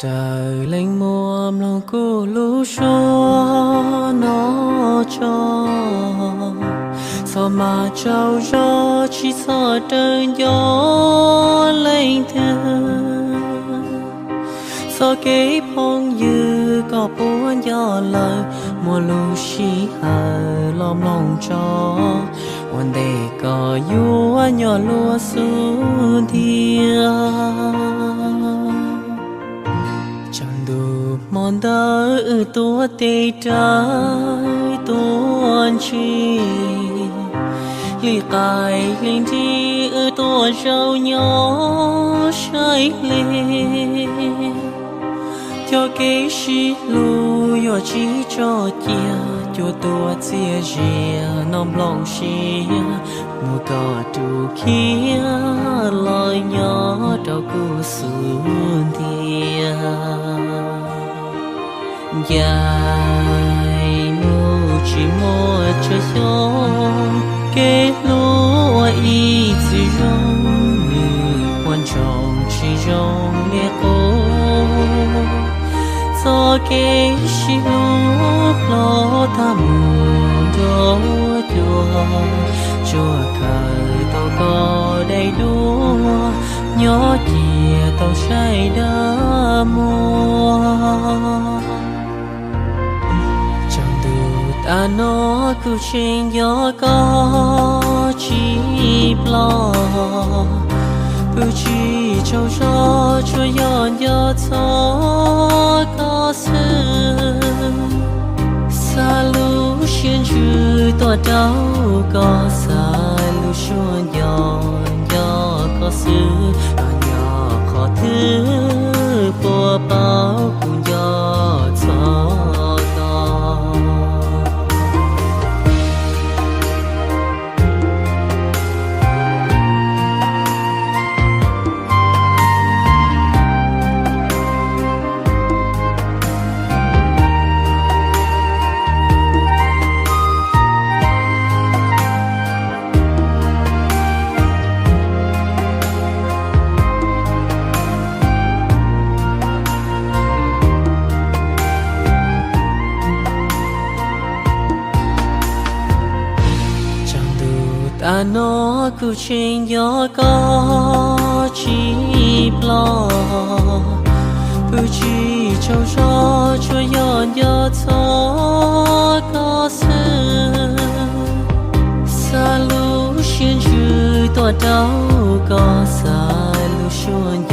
Raws leej muaj mloog kuv lub suab no tso, txhob mas tsaug zog tsis txhob raws nco leej twg. Txoj kev phooj ywg koj puas nco lawm, muaj lub sij hawm los mloog tso, ua ntej koj yuav nyob luag xub ntiag. Tsaus ntuj hmo ntawd wb tuaj tes rawv tuaj ntsis, hli qaib hli nrig wb tuaj zaum nyob saib hle. Cov kev sib hlub yuav tsis tso cia, cuaj tuaj txias zias no nplooj siab, muab koj rub khiav los nyob rau kuv xub ntiag. Ncaim mus tsis muaj tsawg xyoo, kev hlub uas ib txwm zoo, nws ua ntsoog tsis zoo li qub. Txoj kev sib hlub hlob tag mus nruab cua, tsuas khaws tau koj daim duab, nyob cia tau saib dag muag. Tsaus ntuj tas no kuv tseem nco koj tsis ploj, pw tsis tsaug zog tsuas yog nco txog koj xwb. Xa lub siab ntsws tuaj rau koj, xa lub suab nco nco koj xwb, los nco qhov twg puas paub kuv nco txog koj. Tsaus ntuj tas no kuv tseem nco koj tsis ploj, pw tsis tsaug zog tsuas yog nco txog koj xwb. Xa lub siab ntsws tuaj rau koj, xa lub suab